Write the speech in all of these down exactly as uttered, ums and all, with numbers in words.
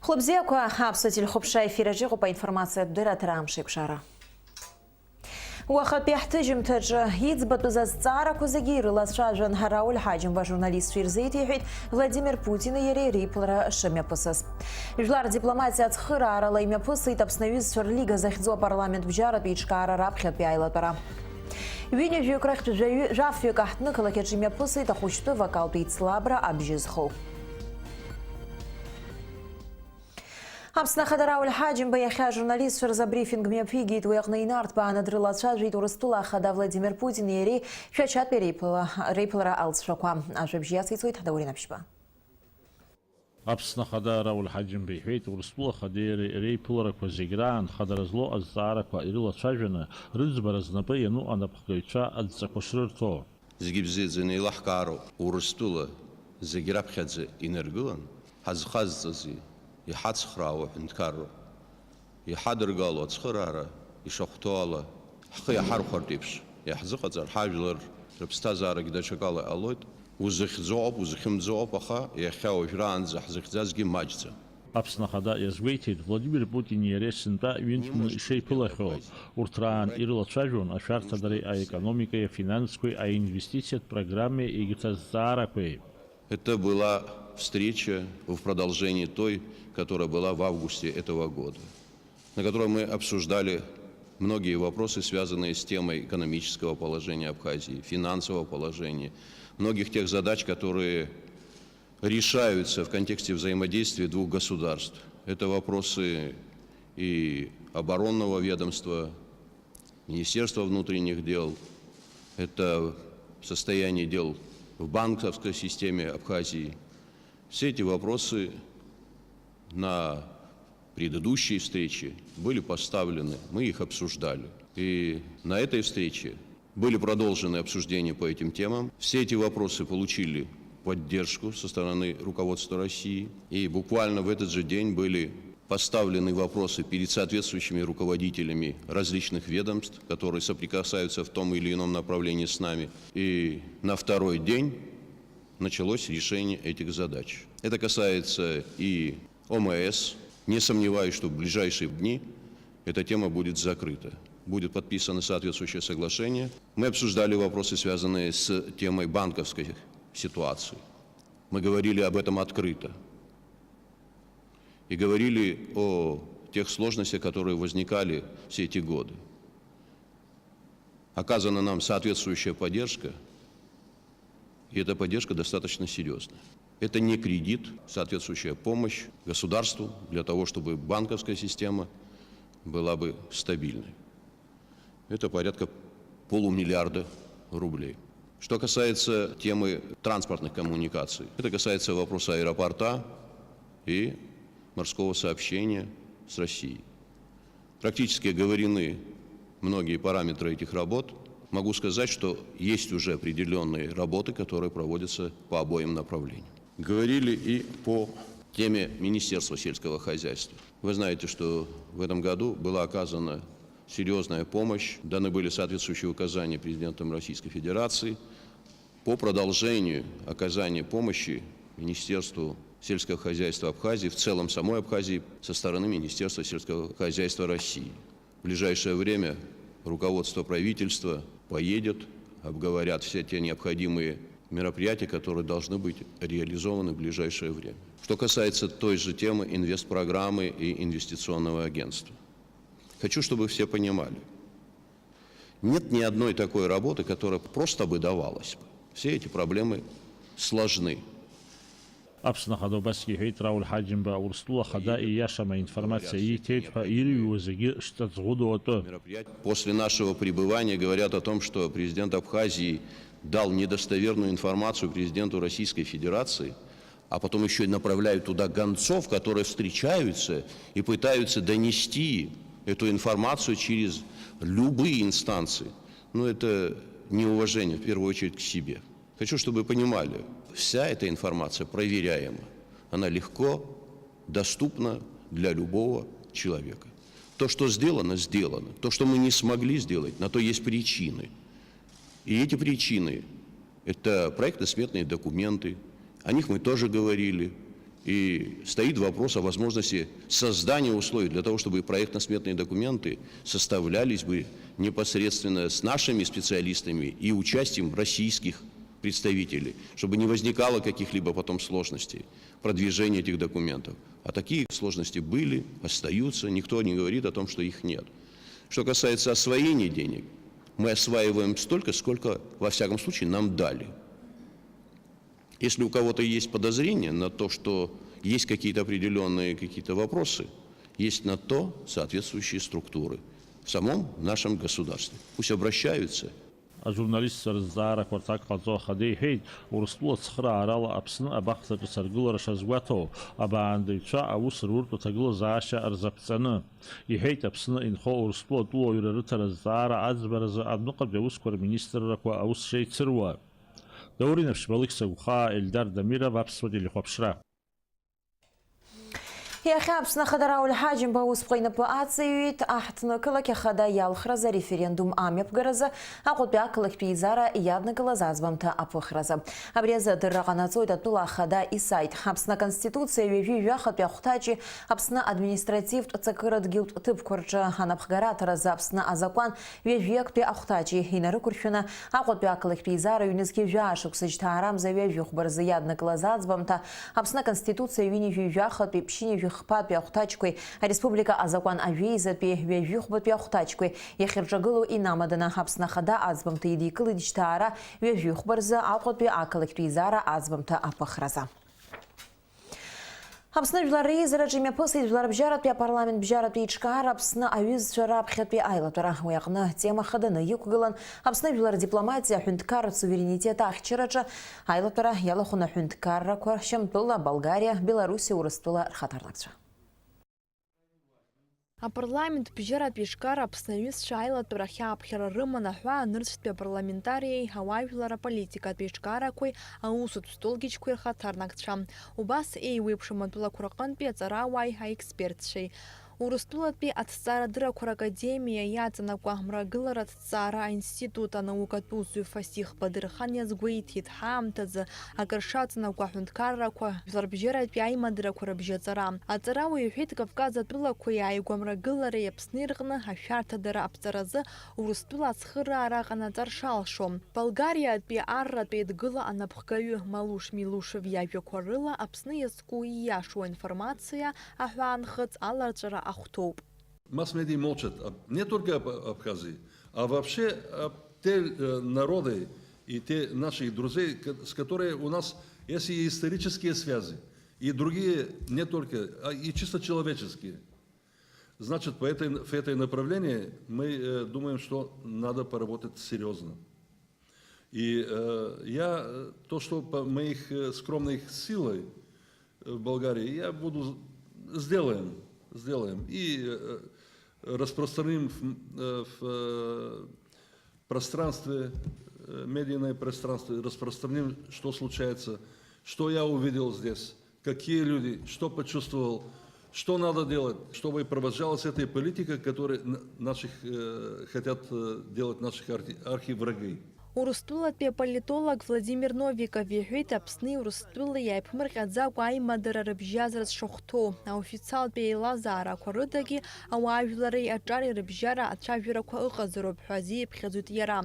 Хәлыбзиақәа, аԥсуа телехәаԥшра ефир аҿы иҟоуп аинформациатә дырраҭара Амш еиқәшара. Уахатәи ҳҭыжьымҭаҿы иӡбатәыз азҵаарақәа зегьы ирылацәажәан Рауль Ҳаџьымба ажурналистцәа ирзеиҭеиҳәеит Владимир Путини иареи реиԥылара шымҩаԥысыз. Жәлар дипломатиа ацхыраарала имҩаԥысит Аԥсны аҩызцәа рлига захьӡу апарламент бжьаратә еиҿкаара раԥхьатәи аилатәара. Ҩынҩажәаҩык рахьтә жәаҩы-, жәафҩык аҳҭнықалақь аҿы имҩаԥысит ахәыҷтәы вокалтә еицлабра абжьы зхоу. Аԥсны Ахада Рауль Ҳаџьымба иахьа ажурналистцәа рзы абрифинг мҩаԥигеит, уи аҟны инарҭбааны дрылацәажәеит Урыстәыла Ахада Владимир Путини иареи Шәачатәи реиԥыла-, реиԥылара алҵшәақәа. Ажәабжь иациҵоит Даурен Аԥшьба. Аԥсны Ахада Рауль Ҳаџьымба иҳәеит, Урыстәыла Ахадеи иареи реиԥыларақәа зегь раан хадара злоу азҵаарақәа ирылацәажәаны, рыӡбара знапы иану анапхгаҩцәа адҵақәа шрырҭо. Зегьы бзиаӡаны еилаҳкаароуп, Урыстәыла зегь раԥхьаӡа инаргылан, ҳазхазҵази, иҳацхраауа аҳәынҭқарроуп. Иҳадыргало ацхыраара ишахәҭоу ала, ҳхы иаҳархәартә еиԥш иаҳзыҟаҵар, ҳажәлар рыԥсҭазаарагь даҽакала иҟалоит. Узыхьӡо ыҟоуп, узхьымӡо ыҟоуп, аха иахьа уажәраанӡа ҳзыхьӡазгьы маҷӡам. Аԥсны Ахада иазгәеиҭеит, Владимир Путини иареи сынтәа ҩынтәны ишеиԥылахьоу. Урҭ раан ирылацәажәон ашәарҭадареи аекономикеи, афинансқәеи, аинвестициатә программеи егьырҭ азҵаарақәеи. Это была встреча в продолжении той, которая была в августе этого года, на которой мы обсуждали многие вопросы, связанные с темой экономического положения Абхазии, финансового положения, многих тех задач, которые решаются в контексте взаимодействия двух государств. Это вопросы и оборонного ведомства, Министерства внутренних дел, это состояние дел в банковской системе Абхазии. Все эти вопросы на предыдущей встрече были поставлены, мы их обсуждали. И на этой встрече были продолжены обсуждения по этим темам. Все эти вопросы получили поддержку со стороны руководства России. И буквально в этот же день были поставлены вопросы перед соответствующими руководителями различных ведомств, которые соприкасаются в том или ином направлении с нами. И на второй день началось решение этих задач. Это касается и ОМС. Не сомневаюсь, что в ближайшие дни эта тема будет закрыта. Будет подписано соответствующее соглашение. Мы обсуждали вопросы, связанные с темой банковской ситуации. Мы говорили об этом открыто. И говорили о тех сложностях, которые возникали все эти годы. Оказана нам соответствующая поддержка, и эта поддержка достаточно серьёзная. Это не кредит, соответствующая помощь государству для того, чтобы банковская система была бы стабильной. Это порядка полумиллиарда рублей. Что касается темы транспортных коммуникаций, это касается вопроса аэропорта и морского сообщения с Россией. Практически оговорены многие параметры этих работ. Могу сказать, что есть уже определённые работы, которые проводятся по обоим направлениям. Говорили и по теме Министерства сельского хозяйства. Вы знаете, что в этом году была оказана серьёзная помощь, даны были соответствующие указания президентом Российской Федерации по продолжению оказания помощи Министерству сельского хозяйства Абхазии, в целом самой Абхазии, со стороны Министерства сельского хозяйства России. В ближайшее время руководство правительства поедет, обговорят все те необходимые мероприятия, которые должны быть реализованы в ближайшее время. Что касается той же темы инвестпрограммы и инвестиционного агентства, хочу, чтобы все понимали, нет ни одной такой работы, которая просто бы давалась бы. Все эти проблемы сложны. Аԥсны Ахада убасгьы иҳәеит, Рауль Ҳаџьымба Урыстәыла Ахада ииашам аинформациа ииҭеит ҳәа ирыҩуа зегьы шҵаҵӷәыдоу атәы. После нашего пребывания говорят о том, что президент Абхазии дал недостоверную информацию президенту Российской Федерации, а потом ещё и направляют туда гонцов, которые встречаются и пытаются донести эту информацию через любые инстанции. Ну, это неуважение, в первую очередь, к себе. Хочу, чтобы вы понимали, вся эта информация проверяема. Она легко доступна для любого человека. То, что сделано, сделано. То, что мы не смогли сделать, на то есть причины. И эти причины — это проектно-сметные документы, о них мы тоже говорили. И стоит вопрос о возможности создания условий для того, чтобы проектно-сметные документы составлялись бы непосредственно с нашими специалистами и участием российских представителей, чтобы не возникало каких-либо потом сложностей продвижения этих документов. А такие сложности были, остаются, никто не говорит о том, что их нет. Что касается освоения денег, мы осваиваем столько, сколько, во всяком случае, нам дали. Если у кого-то есть подозрение на то, что есть какие-то определённые какие-то вопросы, есть на то соответствующие структуры в самом нашем государстве. Пусть обращаются. Ажурналистцәа рызҵаарақәа рҭак ҟаҵо ахада иҳәеит, Урыстәыла ацхыраарала Аԥсны абахҭаҿы саргылара шазгәаҭоу, абаандаҩцәа аус руртә аҭагылазаашьа рзаԥҵаны. Иҳәеит, Аԥсны инхо Урыстәыла атәылауаҩра рыҭара азҵаара аӡбаразы адәныҟатәи аусқәа рминистррақәа аус шеицыруа. Даур Инаԥшьба, Алықьса Гәхаа, Ельдар Дамиров, Аԥсуа телехәаԥшра. Иахьа Аԥсны Ахада Рауль Ҳаџьымба аусԥҟа инапы аҵаҩит аҳҭнықалақь Ахада иалхразы ареферендум амҩаԥгаразы Аҟәатәи ақалақьтә еизара иаднакылаз аӡбамҭа аԥыхразы. Абри азы адырра ҟанаҵоит атәыла ахада исайт. Аԥсны Аконституциа ҩажәи жәахатәи ахәҭаҷи Аԥсны административтә ҵакырадгьылтә ҭыԥқәа рҿы анапхгара аҭаразы Аԥсны азакәан ҩажәи актәи ахәҭаҷи инарықәыршәаны, Аҟәатәи ақалақьтә еизара ҩнызқьи жәаа шықәса жьҭаарамза ҩажәи хәба рзы иаднакылаз аӡбамҭа, Аԥсны Аконституциа ҩынҩажәи жәахатәи, ԥшьынҩажәи хԥатәи ахәҭаҷқәеи, ареспублика азакәан ажәеизатәи ҩажәи хәбатәи ахәҭаҷқәеи иахьырҿагылоу инамаданы, Аԥсны Ахада аӡбамҭа идикылеит жьҭаара ҩажәи хәба рзы Аҟәатәи ақалақьтә еизара аӡбамҭа аԥыхразы. Аԥсны Жәлар Реизараҿы имҩаԥысит Жәларбжьаратәи апарламент бжьаратәи еиҿкаара Аԥсны аҩызцәа раԥхьатәи аилатәара. Уи аҟны атема хаданы иқәгылан Аԥсны жәлар дипломатиа аҳәынҭқарратә суверенитет ахьчараҿы аилатәара иалахәын аҳәынҭқаррақәа Шьамтәыла, Болгариа, Беларуси, Урыстәыла рхаҭарнакцәа. Апарламент бжьаратә еиҿкаара Аԥсны аҩызцәа аилатәара ахь ааԥхьара рыман аҳәаа нырцәтәи апарламентариеи ауаажәлар аполитикатә еиҿкаарақәеи аусутә столгьежьқәеи рхаҭарнакцәа, убас еиуеиԥшым атәылақәа рҟынтәи аҵарауааи аекспертцәеи. Урыстәылатәи аҭҵаарадырақәа ракадемиа иаҵанакуа амрагыларатә ҭҵаара аинститут анаукатә усзуҩ Фасих Бадырхан иазгәеиҭеит, ҳаамҭазы акыр шаҵанакуа аҳәынҭқаррақәа жәларбжьаратәи аимадарақәа рыбжьаҵара. Аҵарауаҩ иҳәеит, Кавказ атәылақәа иааигәа амрагылареи Аԥсни рҟны ашәарҭадара аԥҵаразы Урыстәыла ацхыраара ҟанаҵар шалшо. Болгариатәи арратә еидгыла анапхгаҩы Малуш Милушев иажәақәа рыла, Аԥсны иазку ииашоу аинформациа аҳәаанхыҵ аларҵәара ахәҭоуп. Масс-медиа молчат, об- не только об Абхазии, а вообще об те э, народы и те наших друзей, ко- с которыми у нас есть и исторические связи, и другие, не только, а и чисто человеческие. Значит, по этой, в этой направлении мы э, думаем, что надо поработать серьезно. И э, я, э, то, что по моих э, скромных силой э, в Болгарии, я буду, сделаем, сделаем. И э, распространим в, э, в э, пространстве, э, медийное пространство, распространим, что случается, что я увидел здесь, какие люди, что почувствовал, что надо делать, чтобы продолжалась эта политика, которую н- наших э, хотят э, делать наших архи- архивраги. Урыстәылатәи аполитолог Владимир Новиков иҳәеит, Аԥсни Урыстәылеи иааиԥмырҟьаӡакәа аимадара рыбжьазара зшахәҭоу, аофициалтәи аилазаарақәа рыдагьы ауаажәлари аҿари рыбжьара ацәажәарақәа ыҟазароуп ҳәа азиԥхьаӡоит иара.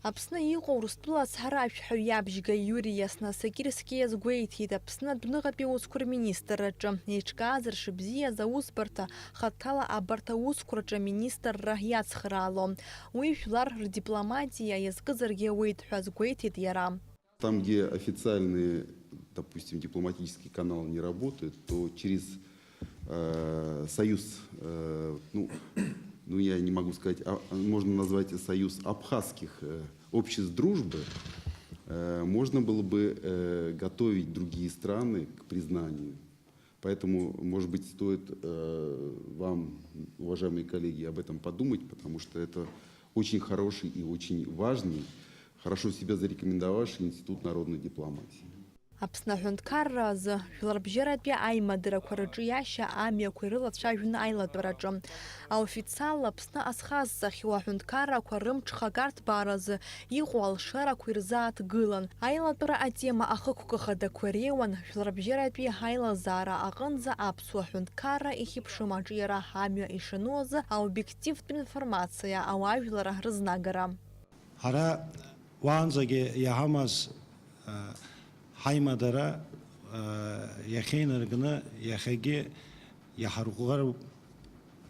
Аԥсны иҟоу Урыстәыла ацҳаражәҳәаҩ иабжьгаҩ Иури Иаснасакирски иазгәеиҭеит, Аԥсны адәныҟатәи аусқәа рминистрраҿы еиҿкааз ршыбзиаз аусбарҭа хаҭала абарҭ аусқәа рҿы аминистрра иацхраало. Уи жәлар рдипломатиа иазкызаргьы ауеит ҳәа азгәеиҭеит иара. Там, где официальный, допустим, дипломатический канал не работает, то через э, союз, э, ну, ну, я не могу сказать, а, а можно назвать союз абхазских э, обществ дружбы, э, можно было бы э, готовить другие страны к признанию. Поэтому, может быть, стоит э, вам, уважаемые коллеги, об этом подумать, потому что это очень хороший и очень важный, хорошо себя зарекомендовавший институт народной дипломатии. Аԥсны аҳәынҭқарра азы жәларбжьаратәи аимадарақәа рҿиашьа амҩақәа ирылацәажәон аилатәараҿы. Аофициалла Аԥсны азхазҵахьоу аҳәынҭқаррақәа рымҽхак арҭбааразы иҟоу алшарақәа ирзааҭгылан. Аилатәара атема ахықәкы хадақәа иреиуан, жәларбжьаратәи аилазаара аҟынӡа аԥсуа ҳәынҭқарра ихьыԥшым аҿиара амҩа ишану азы аобиективтә информациа, ауаажәлара рызнагара. Ҳара уаанӡагьы иаҳамаз, а, ҳаимадара, а, иахьеинаркны иахьагьы иаҳарӷәӷәароуп.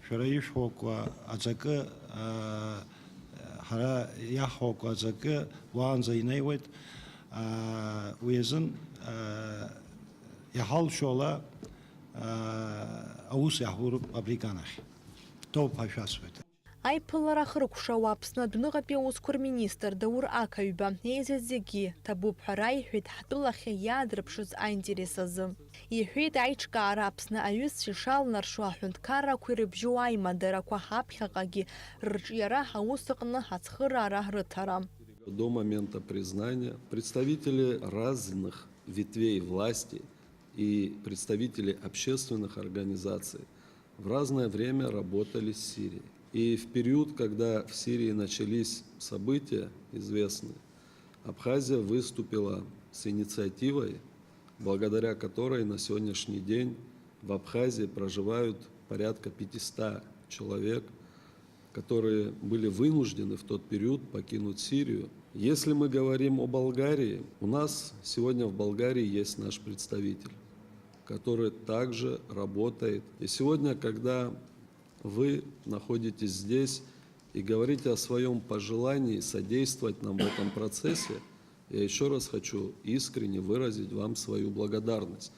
Шәара ишәҳәо акәы аҵакы, а, ҳара иаҳҳәо акәы аҵакы уаанӡа инеиуеит. А, уи азын, а, иҳалшо ала, а, аус иаҳуроуп абри аганахь. Ҭоуп ҳәа шәасҳәоит. Аиԥылара ахыркәшауа Аԥсны адәныҟатәи аусқәа рминистр Даур Ақаҩба еизаз зегьы ҭабуп ҳәа раиҳәеит, ҳтәылахьы иаадырԥшыз аинтерес азы. Иҳәеит, аиҿкаара Аԥсны аҩызцәа ишалнаршо аҳәынҭқаррақәа ирыбжьоу аимадарақәа ҳаԥхьаҟагьы рырҿиара аус аҟны ацхыраара рыҭара. До момента признания представители разных ветвей власти и представители общественных организаций в разное время работали с Сирией. И в период, когда в Сирии начались события известные, Абхазия выступила с инициативой, благодаря которой на сегодняшний день в Абхазии проживают порядка пятисот человек, которые были вынуждены в тот период покинуть Сирию. Если мы говорим о Болгарии, у нас сегодня в Болгарии есть наш представитель, который также работает. И сегодня, когда вы находитесь здесь и говорите о своём пожелании содействовать нам в этом процессе, я ещё раз хочу искренне выразить вам свою благодарность.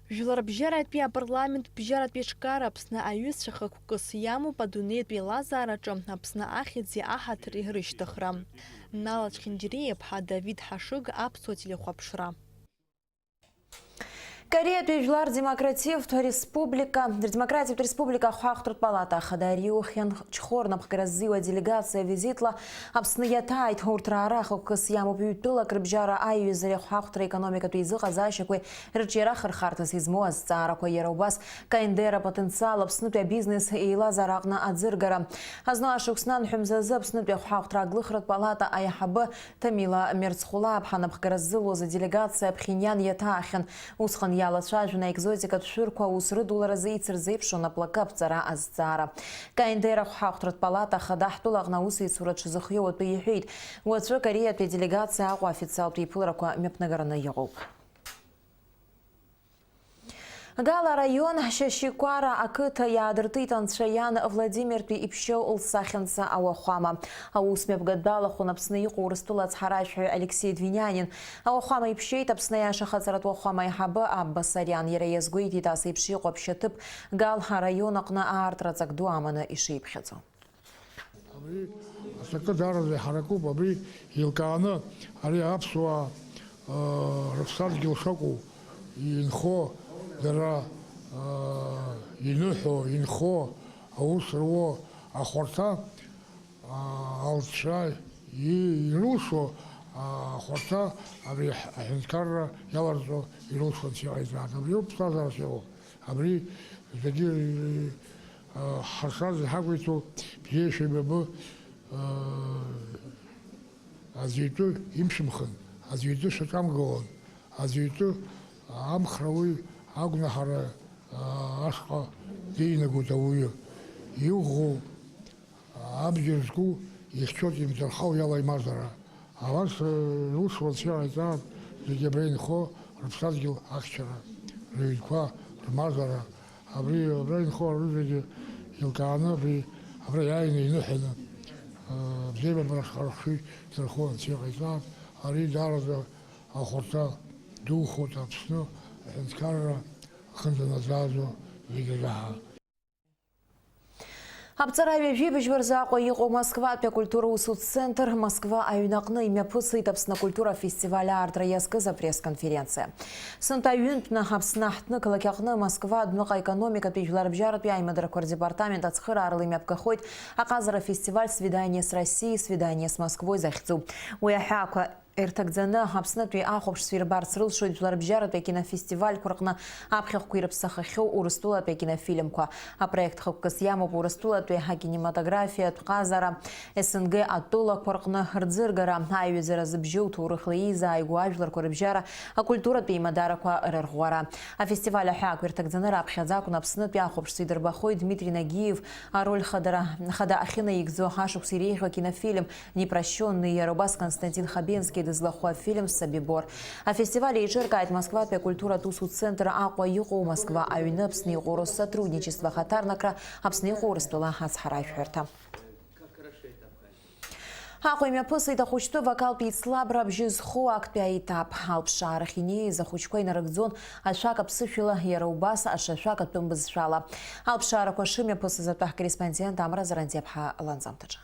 Жәларбжьаратәи апарламент бжьаратәи аҿкаара Аԥсны аҩызцәа хықәкыс иамоуп адунеитә еилазаараҿы Аԥсны ахьӡи аҳаҭыри рышьҭыхра. Нала Чхинџьариа-иԥҳа, Давид Ҳашыг, Аԥсуа телехәаԥшра. Кореатәи Жәлар Демокративтә Республика, Демократиатә Республика ахәаахәҭратә палата ахада Риу Хьан Чхор напхгара ззиуа делегациа визитла Аԥсны иаҭааит. Урҭ раара ахықәкыс иамоуп ҩтәылак рыбжьара аиҩызареи ахәаахәҭра економикатәи еизыҟазаашьақәеи рҿиара хырхарҭас измоу азҵаарақәа, иара убас Каиндер апотенциал Аԥснытәи абизнес еилазаара аҟны аӡыргара. Азну ашықәс ананҳәа мзазы Аԥснытәи ахәаахәҭра аглыхратә палата аиҳабы Ҭамила Мерцхәлаԥҳа напхгара ззылуаз аделегациа Ԥхьиниан иаҭаахьан. Усҟан иалацәажәон аекзотикатә шәырқәа аус рыдуларазы ицырзеиԥшын аплакы аԥҵара азҵаара. Каиндер ахәаахәҭратә палата ахада ҳтәылаҟны аусеицура дшазыхиоу атәы иҳәеит. Уаҵәы Кореатәи аделегациа Аҟәа официалтә еиԥыларақәа мҩаԥнагараны иҟоуп. Гал араион Шьашьикәара ақыҭа иаадыртит анцәа иан Владимиртәи иԥшьоу лсахьанца ауахәама. Аус мҩаԥгатәалахәын Аԥсны иҟоу Урыстәыла ацҳаражәҳәаҩ Алексеи Двинянин. Ауахәама иԥшьеит Аԥсны аиаша хаҵаратә уахәама аиҳабы Абба Сариан. Иара иазгәеиҭеит, ас еиԥш иҟоу аԥшьаҭыԥ Гал араион аҟны аартра ҵак ду аманы ишиԥхьаӡо. Абри аҵакы даараӡа иҳаракуп, абри еилкааны, ари аԥсуаа, аа, рыԥсадгьыл шакәу, инхо, дара, аа, иныҳәо, инхо, аус руо ахәарҭа, аа, алҵшәа и-, ирылшо, аа, ахәарҭа абри аҳ-, аҳәынҭқарра иаларҵо ирылшо анцәа иҟаиҵааит. Абри ауп ԥсҭазаарас иҟоу. Абри зегьы, а, ҳаршаз иҳақәиҭу бзиа шәеибабы, а, аӡәы итәы имшәымхын, аӡәы итәы шәаҿамгылон, аӡәы итәы амхра уи агәнаҳара, а, ашҟа деинагоит ауаҩы. Иӷәӷәоу Абџьар зку ихьчоит имдырхау иала имазара. Абас, э, иусура анцәа иҟаиҵааит, зегьы абра инхо рыԥсадгьыл ахьчара, рыҩнқәа, рмазара. Абри, абра инхо рызегьы еилкааны, абри, абра иааины иныҳәаны, э, абзиабарахь рыхшыҩ дырхо анцәа иҟаиҵааит. Ари даараӡа ахәарҭа духоит Аԥсны аҳәынҭқарра ахьынӡанаӡааӡо зегьы рзаҳа. Аԥҵара ҩажәи быжьба рзы Аҟәа иҟоу Москватәи акультура усутә центр Москва аҩнаҟны имҩаԥысит Аԥсны акультура афестиваль аартра иазкыз апресс-конференциа. Сынтәа ҩынтәны Аԥсны аҳҭнықалақь аҟны Москва адәныҟа аекономикатәи жәларбжьаратәи аимадарақәа рдепартамент ацхыраарала имҩаԥгахоит аҟазара афестиваль Свидание с Россией, Свидание с Москвой захьӡу. Уи аҳәаақәа Ирҭагӡаны Аԥснытәи ахәаԥшцәа ирбарц рылшоит жәларбжьаратәи акинофестивальқәа рҟны аԥхьахәқәа ирыԥсахахьоу Урыстәылатәи акинофильмқәа. Апроект хықәкыс иамоуп Урыстәылатәи акинематографиатә ҟазара, С Н Г атәылақәа рҟны рӡыргара, аиҩызара зыбжьоу ҭоурыхла еизааигәоу ажәларқәа рыбжьара, акультуратә еимадарақәа рырӷәӷәара. Афестиваль аҳәаақәа ирҭагӡаны раԥхьаӡа акәын Аԥснытәи ахәаԥшцәа идырбахоит Дмитри Нагиев ароль хадара, хада ахьынаигӡо, ашықәс иреиӷьу акинофильм Непрощённый, иара убас Константин Хабенский дызлахәу афильм Собибор. Афестиваль еиҿыркааит Москватәи акультуратә усу центр Аҟәа иҟоу, Москва аҩны Аԥсны иҟоу Россотрудничество ахаҭарнакра, Аԥсны иҟоу Урыстәыла ацҳаражәҳәарҭа. Аҟәа имҩаԥысит ахәыҷтәы вокалтә еицлабра абжьы зхоу актәи аетап. Алԥшаарахь инеиз ахәыҷқәа инарыгӡон ашәак аԥсышәала, иара убас аҽа шәак атәым бызшәала. Алԥшаарақәа шымҩаԥысыз атәы ҳкорреспондент Амра Зарандиаԥҳа ланҵамҭаҿы.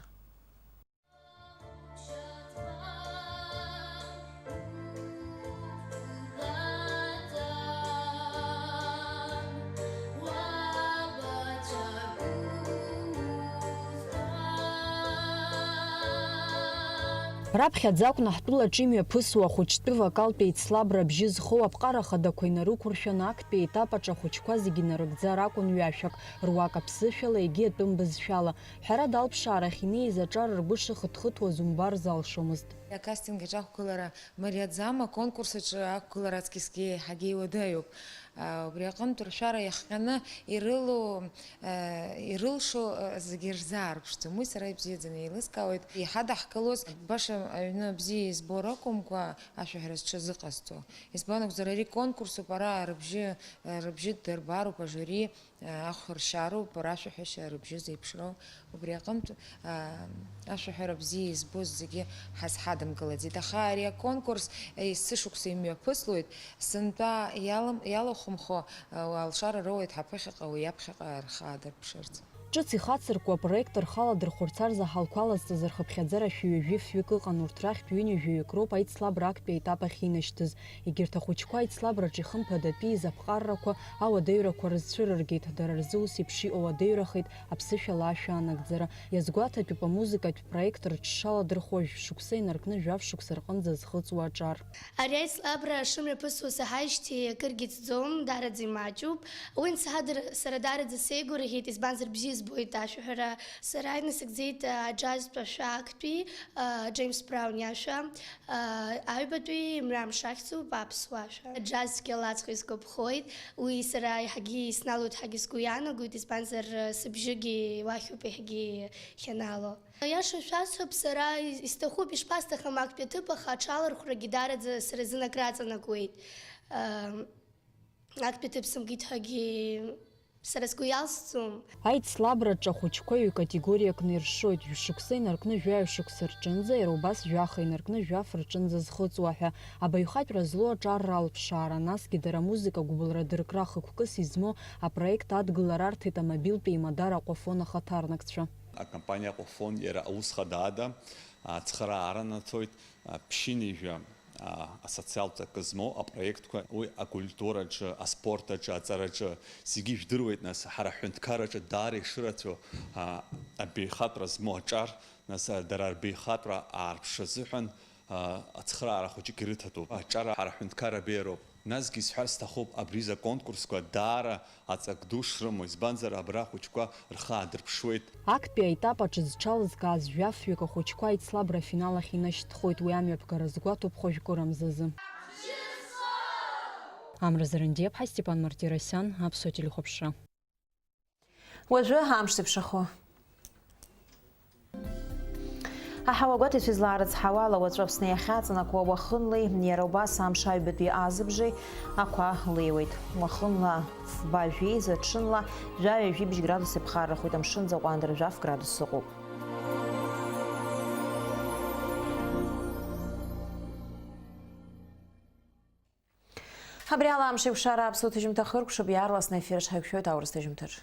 Раԥхьаӡа акәны ҳтәылаҿы имҩаԥысуа ахәыҷтәы вокалтә еицлабра абжьы зхоу аԥҟара хадақәа инарықәыршәаны, актәи аетап аҿы ахәыҷқәа зегьы инарыгӡар акәын ҩашәак, руак аԥсышәала, егьи атәым бызшәала. Ҳәарада, алԥшаарахь инеиз аҿар ргәы шыхыҭхыҭуаз умбар залшомызт. Акастинг аҿы ақәгылара мариаӡам, аконкурс аҿы ақәгылара аҵкьысгьы еиҳагьы иуадаҩуп. Убри аҟынтә ршәара иахҟьаны ирылоу, ирылшо зегьы рзаарԥшӡом. Уи сара ибзиаӡаны еилыскаауеит. Иҳадаҳкылоз баша аҩны бзиа избо ракәымкәа, ашәаҳәара зҽазыҟазҵо. Избан акәзар, ари конкурсуп, ара рыбжьы, рыбжьы ддырбароуп ажюри. Ахәыршьароуп, рашәаҳәашьа рыбжьы зеиԥшроу, убри аҟынтә, ашәаҳәара бзиа избоз зегьы ҳазҳадымгылаӡеит. Аха ари аконкурс есышықәса имҩаԥыслоит, сынтәа иалам-, иалахәымхо, алшара роуеит ҳаԥыхьаҟа, уи аԥхьаҟа рхы аадырԥшырц. Ҿыц ихацыркуа апроект рхы аладырхәырц арзаҳалқәа алазҵаз рхыԥхьаӡара шәи ҩажәи фҩык ыҟан, урҭ рахьтә ҩынҩажәаҩык роуп аицлабра актәи аетап ахь инашьҭыз. Егьырҭ ахәыҷқәа аицлабраҿы ихымԥадатәиз аԥҟаррақәа, ауадаҩрақәа рызцәырыргеит, дара рзы ус еиԥш иҟоу уадаҩрахеит аԥсышәала ашәа анагӡара. Иазгәаҭатәуп, амузыкатә проект рыҽшаладырхәуа жәшықәса инаркны жәаф шықәса рҟынӡа зхыҵуа аҿар. Ари аицлабра шымҩаԥысуа саҳаижьҭеи акыргьы ҵӡом, даараӡа имаҷуп. Уи ансаҳадыр сара даараӡа сеигәырӷьеит, избанзар бзиа збоит ашәаҳәара. Сара инасыгӡеит, а, аџьазтә ашәа актәи, а, Џеимс Браун иашәа, а, аҩбатәи мҩамш ахьӡуп аԥсуа ашәа. Аџьаз цәгьала аҵх исгәаԥхоит, уи сара еиҳагьы исналоит ҳәагьы сгәы иаанагоит, избанзар, сыбжьыгьы уахьуп еиҳагьы иахьанало. Аиаша шәасҳәап, сара исҭахуп, ишԥасҭахым актәи аҭыԥ, аха аҽалархәрагьы даараӡа сара сзын акраҵанакуеит. Ам, актәи аҭыԥ сымкит ҳәагьы сара сгәы иалсӡом. Аицлабраҿы ахәыҷқәа ҩ-категориакны иршоит, жәшықәса инаркны жәаҩа шықәса рҿынӡа, иара убас жәаха инаркны жәаф рҿынӡа зхыҵуа ҳәа. Абаҩхатәра злоу аҿарра алԥшаара, насгьы дара амузыка гәыбылра дыркра хықәкыс измоу апроект адгылара арҭеит амобилтә еимадара Аҟәафон ахаҭарнакцәа. Акомпаниа Аҟәафон иара аус хада ада ацхыраара наҭоит, а, ԥшьынҩажәа, а, асоциалтә ҵакы змоу апроектқәа, уи акультураҿы, аспорт аҿы, аҵараҿы, зегьы ижәдыруеит, нас, ҳара ҳҳәынҭқарраҿы даара ишырацәоу, а, абаҩхатәра змоу аҿар, нас, а, дара рбаҩхатәра аарԥшра азыҳәан, а, ацхыраара хәыҷык ирыҭатәуп. Аҿар ҳара ҳҳәынҭқарра абеиароуп. Насгьы исҳәар сҭахуп, абри изы аконкурсқәа даара аҵак ду шрымоу, избанзар, абра ахәыҷқәа рхы аадырԥшуеит. Актәи аетап аҿы зҽалызкааз жәафҩык ахәыҷқәа аицлабра афинал ахь инашьҭхоит, уи амҩаԥгара згәаҭоуп хәажәкырамзазы. Амра Зарандиаԥҳа, Степан Мартиросиан, Аԥсуа телехәаԥшра. Уажәы амш зеиԥшрахо. Аҳауа гәаҭеицәа излаарыцҳауа ала, уаҵәы Аԥсны иахьаҵанакуа уахынлеи, иара убас амш аҩбатәи азыбжеи ақәа леиуеит. Уахынла фба жәеиза, ҽынла жәаҩа-жәибжь градус иԥхаррахоит, амшын аӡы аҟәандара жәаф градус ыҟоуп. Абри ала амш еиқәшара аԥсуа ҭыжьымҭа хыркәшап, иаарласны аефир аҿы ҳаиқәшәоит аурыс ҭыжьымҭаҿ.